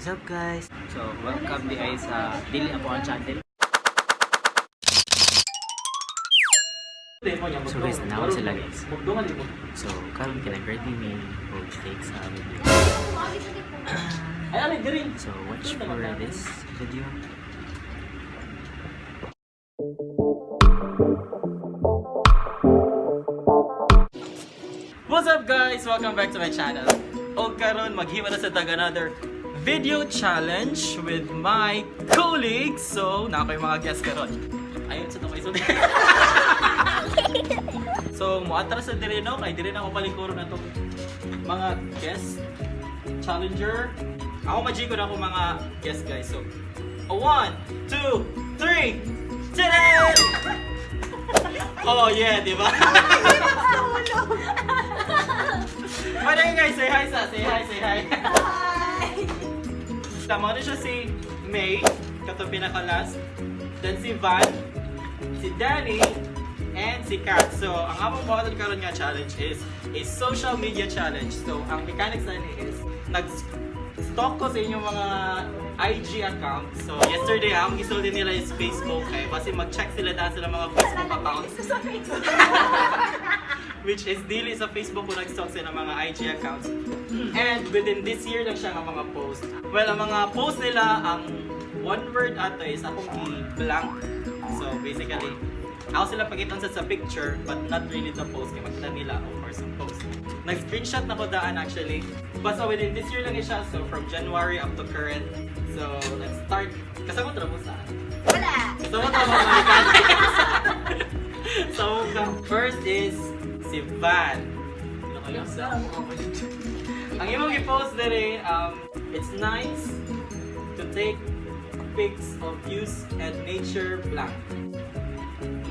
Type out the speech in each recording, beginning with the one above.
What's up, guys? So, welcome di ay sa Dili Ako Ang Channel. So guys, now sila, guys. So, karon kay nag-ready mi og take sa video. So, watch for this video. What's up, guys? Welcome back to my channel. O karon maghimo na sa tag another video challenge with my colleagues. So, na ako yung mga guests karon. Ayun sa itong isulti. So, muatras sa diri, no, kay diri na ako palingkuro na itong mga guest challenger. Ako majiko na ako mga guest, guys. So, a one, two, three! Today! Oh yeah, di ba? Pwede guys, say hi sa, say hi, say hi. Hi! Tama na siya si May, kato pinaka last. Then si Van, si Danny, and si Kat. So, ang among buhaton karon nga challenge is a social media challenge. So, ang mechanics na ni is nag-stalk ko sa inyong mga IG account. So, yesterday, ang gisulti nila is Facebook. Kaya kasi mag-check sila dahil sila mga Facebook accounts, which is dili sa Facebook ko nag-stalk sila ng mga IG accounts. And within this year lang siya nga mga post. Well, ang mga post nila, ang one word ato is akong i-blank. So basically, ako sila pagitan sa picture but not really the post. Kaya makita nila, of course, ang post. Nag-screenshot na ko daan actually. Basta within this year lang siya. So from January up to current. So let's start. Kasama mo sa Wala! So, tama mga. So, first is si Van. Sino kayo sa? Ang imong i-post dere, it's nice to take pics of views and nature blank.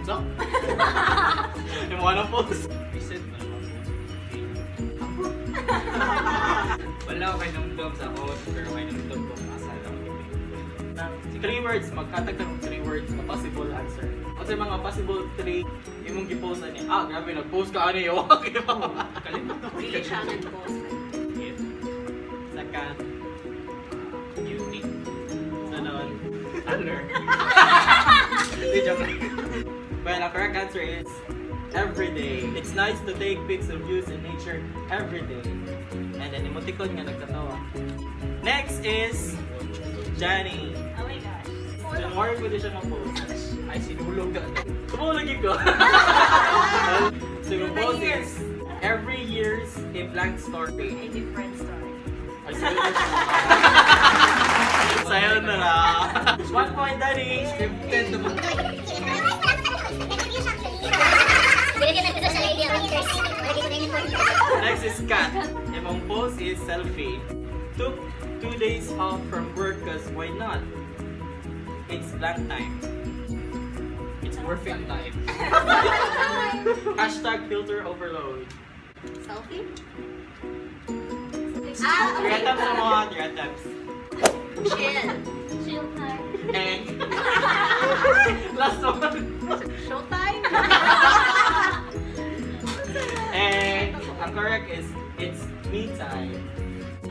Unsa? Yung mga nang post. Reset na naman po. Wala ko kay numdum sa ako, pero kay numdum ko asa lang. Three words, magkatag ka ng three words na possible answer. O sa mga possible three, imong gi-post ani. Ah, grabe, nag-post ka ani. Oh, Kalimot na ko. Really siya nag-post. If Second, beauty. sunod. Color. Hindi, joke lang. Well, the correct answer is every day. It's nice to take pics of views in nature every day. And then emoticon nga nagkatawa. Next is Johnny. Oh my gosh. January ko din siya mag-post. Ay, sinulog ka. Tumulog ko. So yung post is every year's a blank story. A different story. Ay, sayo na. Sayo na lang. 1 point, Daddy. Scripted naman. Next is Kat. Imong post is selfie. Took 2 days off from work 'cause why not? It's blank time. It's perfect time. #FilterOverload. Selfie? Three Ah, okay. attempts sa mga three attempts. Chill. Chill time. And last one. Showtime? And ang correct is it's me time.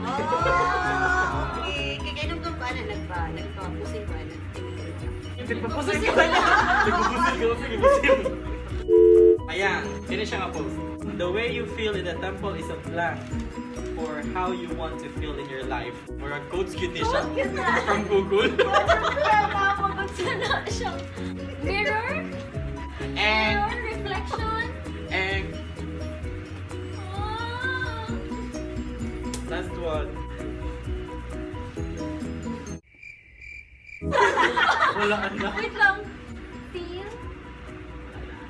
Oh, okay. Kaya kay numdum pa na nagpa-pusing pa na. Nagpapusin ka na. Nagpapusin ka. Sige, pusin. Ayan, finish siya nga post. The way you feel in the temple is a blank for how you want to feel in your life. Murag quotes cute ni siya. Quote cute na. From Google. Sana siyang mirror? And, Mirror reflection? and, Ah. last one. Wala na. Wait lang. Feel?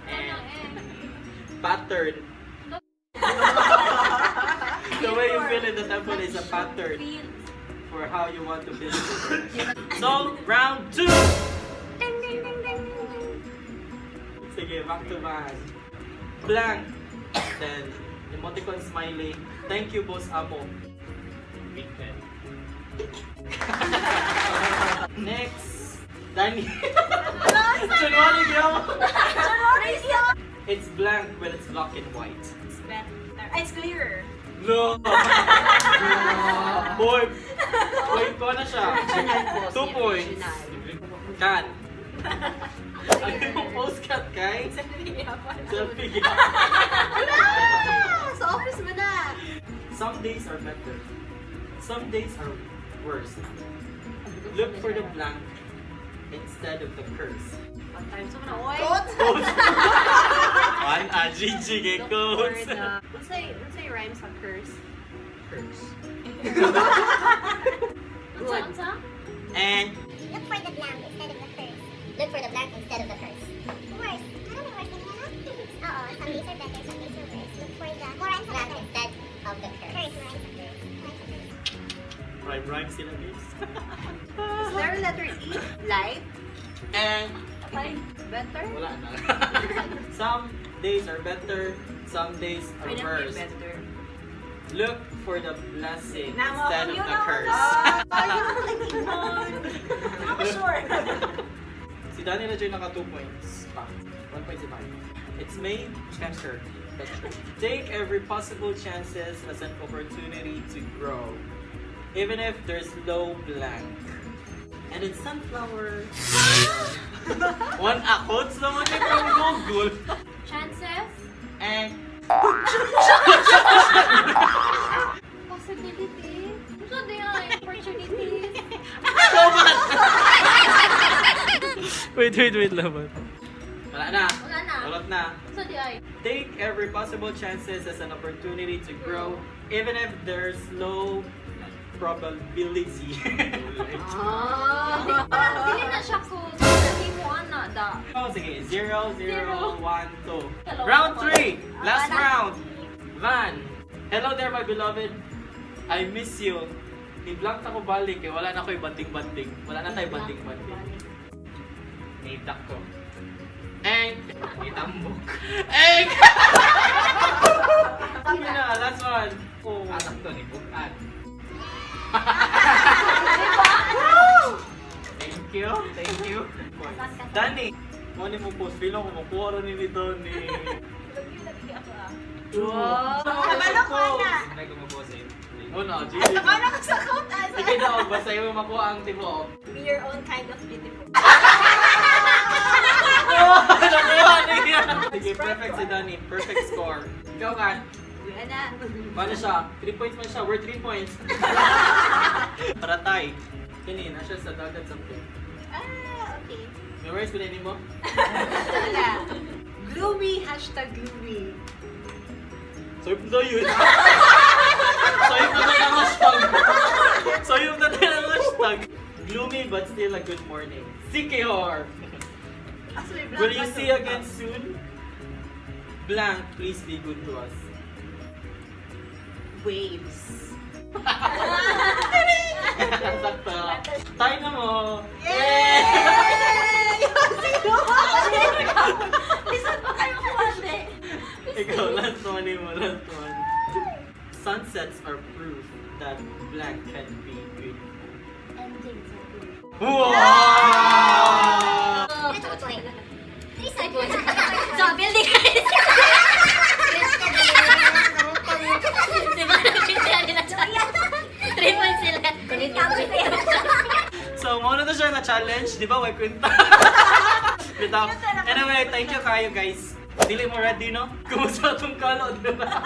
And, Ano eh? pattern. The way you feel in the temple is a pattern Feel. for how you want to feel. So, round two! Ding, ding, ding, ding, ding, ding. Sige, back to back. Blank. Then, emoticon smiley. Thank you, boss amo. Weekend. Next, Danny. January, ginawa. It's blank when it's black and white. It's better. Ah, it's clearer. No! Boy! Wait, ko na siya. Original post. 2 yeah, points. original. Cat. Ano yung post cat kay? Selfie gyapon. Ah, sa office mo na. Some days are better. Some days are worse. Look for the blank instead of the curse. One time so na, oy. Quotes. One, ah, GG kay Look for quotes. the... Unsay rhyme sa curse? Curse. Unsa, unsa? And Look for the blank instead of the curse. Look for the blank instead of the curse. Worse. Ano may worse kanina, no? Oo, some days are better, some days are worse. Look for the more rhymes blank instead of the curse. Curse, more rhymes sa curse. More rhymes sa curse. Rhyme rhyme sila, guys. Is there a letter E? Light? And Better? wala na. Some days are better, some days are Pwede worse. better. Look for the blessing Namo instead ako of yun, the ako curse. Ah, yun ang nagingon. Ako sure. Si Danny na dyan naka 2 points pa. 1.5. It's May Better. Better. Take every possible chances as an opportunity to grow. Even if there's low blank. And it's sunflower. One a quotes naman ni from Google. Chances? And Possibility? Unsa di ay? Opportunities? Wait, wait, wait, laban. Wala na. Wala na. Wala na. Unsa di ay? Take every possible chances as an opportunity to grow, even if there's low probability. Ah. Dili na siya ko. Dili mo ana da. Oh, sige. 0, 0, Zero. 1, 2. Hello. Round 3! Last Wala. round! Van! Hello there, my beloved. I miss you. Ni-blank na ko balik eh. Wala na ko'y banding-banding. Wala na tayo banding-banding. Nitak ko. And... Nitambok. And... Sige na, last one. Oh. Atak to ni Bukat. Thank you. Thank you. Danny! Mo ni mo post. Feeling ko makuha rin ni Danny. Wow. Kabalo ko na. Ay, kumukuha sa'yo. Oh no, GG. Kabalo ko sa quote ah. Sige daw, basta yung makuha ang tibuok. Be your own kind of beautiful. Oh, nakuha niya! Sige, perfect si Danny. Perfect score. Ikaw ka. Uwi na. Paano siya? 3 points man siya. We're 3 points. Paratay. Kini, na siya sa dagat something. Ah, okay. Memorize ko na mo? Wala. Gloomy, #gloomy. Sorry po yun. Sorry po na ang hashtag. Sorry po na ang hashtag. Gloomy but still a good morning. CKR! Ah, so may blank Will you ba to? see again soon? Blank, please be good to us. Waves. Sakto. Tayo na mo! Yay! Sino? Lisod pa kayo kumate. Ikaw, last one mo, last one. Sunsets are proof that black can be beautiful. Endings are good. Wow! Ano to, point? 3 points. So, building guys. Diba? Nakita nila siya. 3 points sila. So, muna to siya na challenge, di ba? Way kwenta. Bitaw. Anyway, thank you kayo guys. Dili mo ready, no? Kumusta itong kalo, di ba?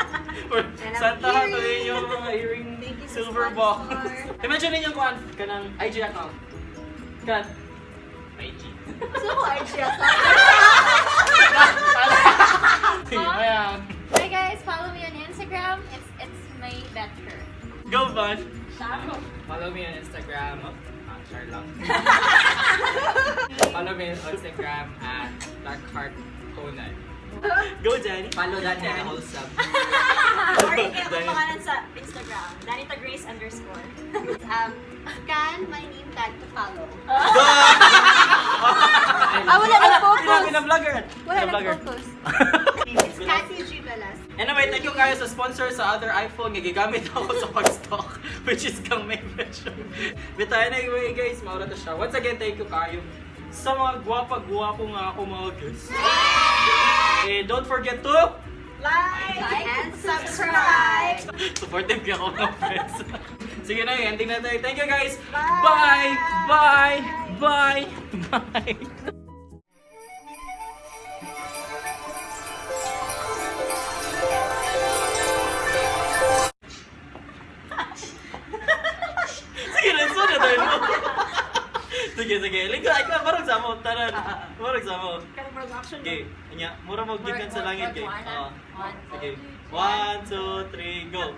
Or Santa ha, to yung mga earring Thank you sa silver box. sponsor. Imagine ninyo kuan kanang IG account. Kan. IG. So, IG ako. Sige, ayan. Hi guys, follow me on Instagram. It's my better. Go, Van. Sharo. Follow me on Instagram. Ah, char lang. Follow me on Instagram at darkheartconan. Go, Jenny. Follow Daniel Wholesome. Sorry, kaya akong pangalan sa Instagram. Danita Grace underscore. Scan my name tag to follow. Ah, wala na focus. Pina-vlogger. Wala na Pina-vlogger. focus. It's Cassie G. Velas. Anyway, thank you kayo sa sponsor sa other iPhone nga gigamit ako sa pag-stock, which is kang may version. But anyway guys, maura to siya. Once again, thank you kayo sa mga gwapa-gwapo nga ako mga guys. Eh, don't forget to Like And subscribe! supportive kayo ako mga friends. Sige na, ending na tayo. Thank you, guys. Bye! Bye! Bye! Bye! Sige na, so na tayo. Sige, sige. Linggo, ikaw, marag sa mo. Taran. Marag sa mo. Kanang production. Okay, nya, mura mo gikan sa langit kay. One, Oo. one, Sige. 1, 2, 3, go.